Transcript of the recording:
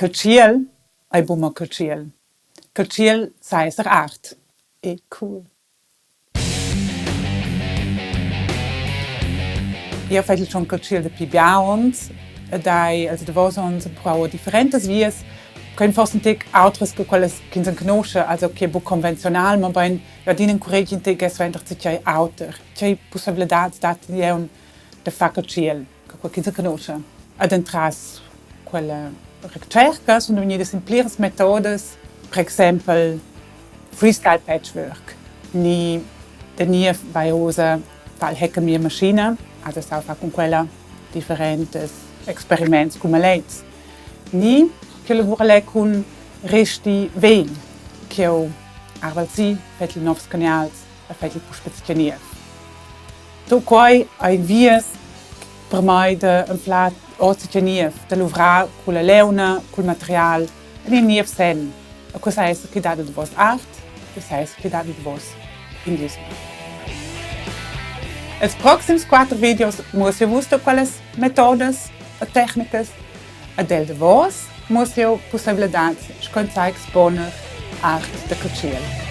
Caltschiel ei buca mo caltschiel. Caltschiel sa esser art e cool. Jeu fetschel schon caltschiel dapi bia onns ed hai els davos onns empruau differentas vias ch'ein forsa in tec autras che quellas ch'ins enconuscha, also che buc convenziunal, mobein adina encuretg in tec suenter tgei auter, tgei pusseivladads dat jeu da far caltschiel che quei ch'ins enconuscha. Ed entras quella retscherca sun vegnidas en pliras metodas, per exempel freestyle patchwork ni da niev vai ussa far il hacker mia maschina, also sau far cun quella differentes experiments cun maletgs. Ni che lavura cun resti vegl ch'jeu arval si, fettel novs canals e fettel puspei niev. Tut quei ei vias per mei da anflar ora niev, da luvrar culla leuna, cul material en in niev senn. E quei sa esser che dat il davos art, quei sa esser che dat il davos indisma. Els proxims quater videos muoss jeu vus da quellas metodas e tecnicas ed el davos muoss jeu pusseivladads sco ins sa exponer art da caltschiel.